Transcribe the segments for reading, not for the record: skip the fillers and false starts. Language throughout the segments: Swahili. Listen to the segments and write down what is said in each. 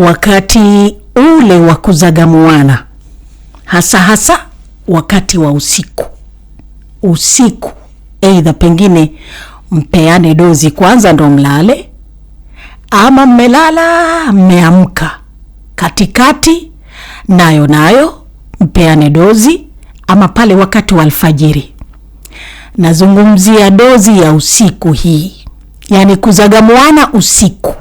Wakati ule wa kuzagamuana, hasa hasa wakati wa usiku usiku, aidha pengine mpeane dozi kwanza ndo mlale, ama mmelala mmeamka katikati, nayo nayo mpeane dozi, ama pale wakati wa alfajiri. Nazungumzia dozi ya usiku hii, yaani kuzagamuana usiku.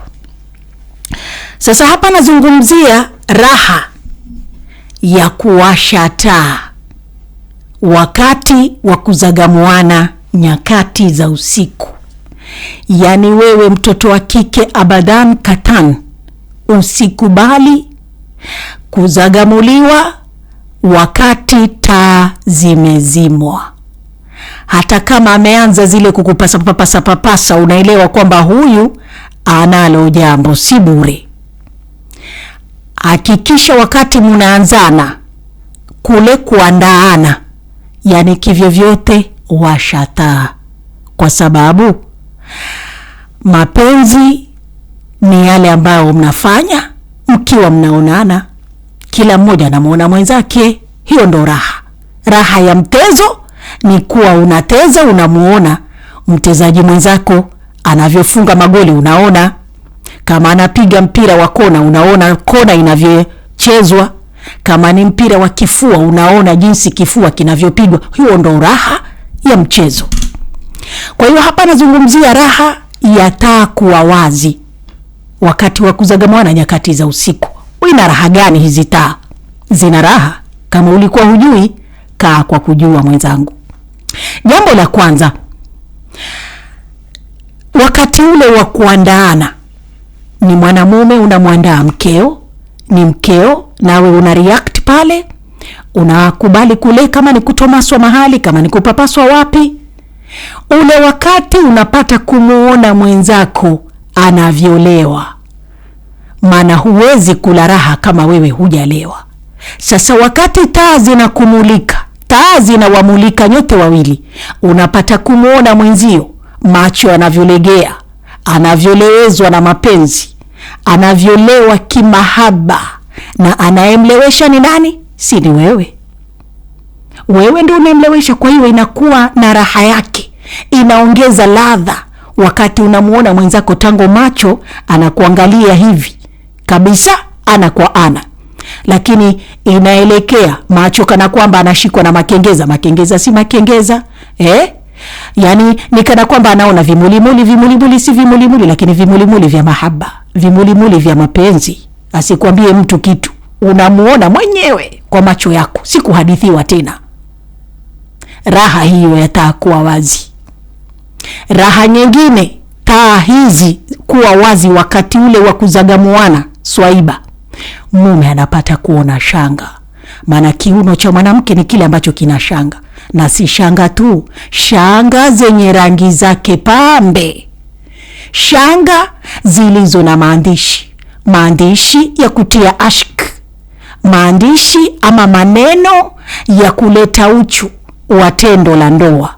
Sasa hapa nazungumzia raha ya kuwasha taa wakati wa kuzagamuana nyakati za usiku. Yaani wewe mtoto wa kike, abadan katan, usikubali kuzagamuliwa wakati taa zimezimwa. Hata kama ameanza zile kukupasa papasa papasa, unaelewa kwamba huyu analo jambo, si bure. Hakikisha wakati munaanzana kule kuandaana, yani kivyovyote washa taa, kwa sababu mapenzi ni yale ambayo mnafanya mkiwa mnaonana, kila mmoja anamuona mwenzake. Hiyo ndo raha. Raha ya mtezo ni kuwa unateza, unamuona mtezaji mwenzako anavyofunga magoli, unaona kama anapiga mpira wa kona, unaona kona inavyochezwa. Kama ni mpira wa kifua, unaona jinsi kifua kinavyopigwa. Hiyo ndo raha ya mchezo. Kwa hiyo hapa nazungumzia raha ya taa kuwa wazi wakati wa kuzagamana nyakati za usiku. Ina raha gani hizi taa? Zina raha. Kama ulikuwa hujui, kaa kwa kujua mwenzangu. Jambo la kwanza, wakati ule wa kuandaana, ni mwanamume unamwandaa mkeo, ni mkeo nawe una react pale, unakubali kule, kama ni kutomaswa mahali, kama ni kupapaswa wapi. Ule wakati unapata kumuona mwenzako anavyolewa, maana huwezi kula raha kama wewe hujalewa. Sasa wakati taa zinakumulika, taa zinawamulika nyote wawili, unapata kumuona mwenzio macho anavyolegea, anavyolewezwa na mapenzi, anavyolewa kimahaba. Na anayemlewesha ni nani? Si ni wewe. Wewe ndio unayemlewesha. Kwa hiyo inakuwa na raha yake, inaongeza ladha wakati unamuona mwenzako tango macho anakuangalia hivi kabisa, ana kwa ana, lakini inaelekea macho kana kwamba anashikwa na makengeza. Makengeza si makengeza, eh? Yaani ni kana kwamba anaona vimulimuli, vimulimuli si vimulimuli, lakini vimulimuli vya mahaba, vimulimuli vya mapenzi. Asikwambie mtu kitu, unamuona mwenyewe kwa macho yako, si kuhadithiwa tena. Raha hiyo ya taa kuwa wazi. Raha nyingine, taa hizi kuwa wazi wakati ule wa kuzagamuana swaiba, mume anapata kuona shanga, maana kiuno cha mwanamke ni kile ambacho kina shanga, na si shanga tu, shanga zenye rangi zake pambe, shanga zilizo na maandishi, maandishi ya kutia ashk, maandishi ama maneno ya kuleta uchu wa tendo la ndoa,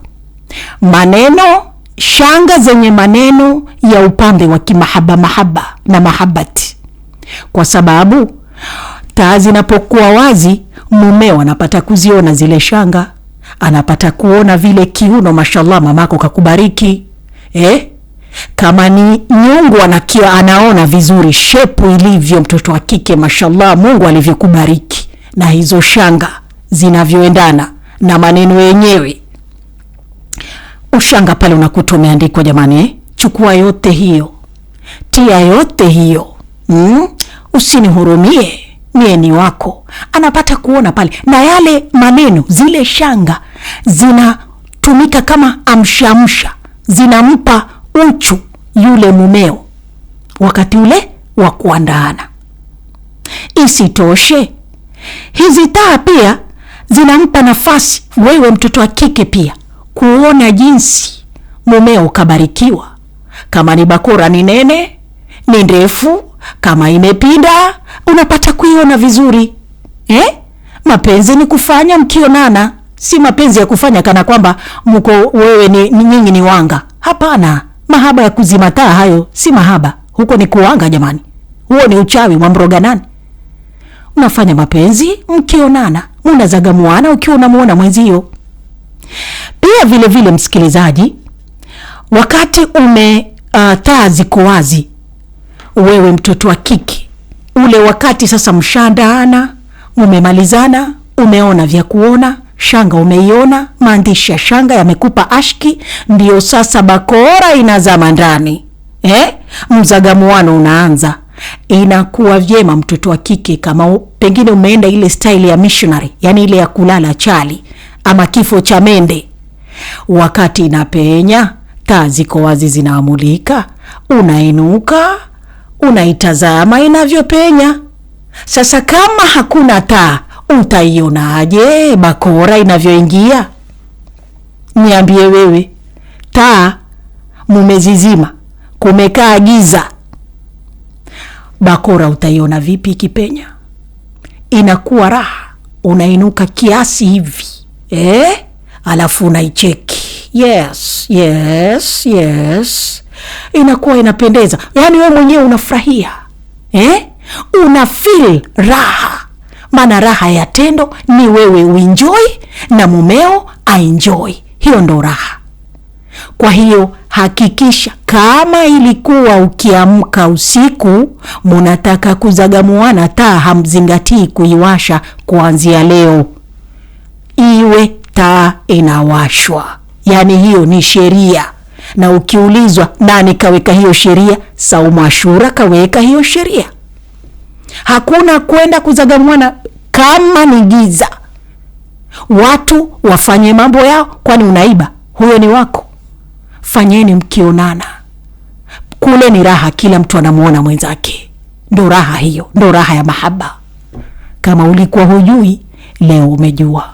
maneno, shanga zenye maneno ya upambe wa kimahaba, mahaba na mahabati. Kwa sababu taa zinapokuwa wazi, mumeo anapata kuziona zile shanga, anapata kuona vile kiuno, mashallah, mamako kakubariki, eh? Kama ni nyungu anakia, anaona vizuri shepu ilivyo mtoto wa kike, mashallah, Mungu alivyokubariki, na hizo shanga zinavyoendana na maneno yenyewe. Ushanga pale unakuta umeandikwa, jamani, eh? Chukua yote hiyo, tia yote hiyo, usinihurumie, mie ni wako. Anapata kuona pale, na yale maneno, zile shanga zinatumika kama amshamsha, zinampa uchu yule mumeo wakati ule wa kuandaana. Isitoshe, hizi taa pia zinampa nafasi wewe mtoto wa kike pia kuona jinsi mumeo kabarikiwa, kama ni bakora ni nene, ni ndefu, kama imepinda, unapata kuiona vizuri eh? Mapenzi ni kufanya mkionana, si mapenzi ya kufanya kana kwamba mko wewe ni nyinyi ni wanga. Hapana, mahaba ya kuzima taa hayo si mahaba, huko ni kuanga jamani. Huo ni uchawi, mwamroga nani? Unafanya mapenzi mkionana, munazagamuana ukiwa unamuona mwenzio. Pia vile vile, msikilizaji, wakati ume taa ziko wazi, wewe mtoto wa kike, ule wakati sasa mshandaana, umemalizana, umeona vya kuona, shanga umeiona, maandishi ya shanga yamekupa ashki, ndio sasa bakora inazama ndani eh? Mzagamuano unaanza. Inakuwa vyema mtoto wa kike kama pengine umeenda ile style ya missionary, yani ile ya kulala chali ama kifo cha mende, wakati inapenya, taa ziko wazi zinaamulika, unainuka unaitazama inavyopenya. Sasa kama hakuna taa, utaionaje bakora inavyoingia? Niambie wewe, taa mumezizima, kumekaa giza, bakora utaiona vipi ikipenya? Inakuwa raha, unainuka kiasi hivi eh? Alafu unaicheki, yes yes yes, inakuwa inapendeza, yaani wewe mwenyewe unafurahia eh? Una feel raha, maana raha ya tendo ni wewe uenjoy na mumeo aenjoy, hiyo ndo raha. Kwa hiyo hakikisha kama ilikuwa ukiamka usiku munataka kuzagamuana, taa hamzingatii kuiwasha, kuanzia leo iwe taa inawashwa. Yaani hiyo ni sheria, na ukiulizwa nani kaweka hiyo sheria, Saumu Ashura kaweka hiyo sheria. Hakuna kwenda kuzagamuana kama ni giza. Watu wafanye mambo yao, kwani unaiba? Huyo ni wako. Fanyeni mkionana, kule ni raha, kila mtu anamuona mwenzake, ndo raha hiyo, ndo raha ya mahaba. Kama ulikuwa hujui, leo umejua.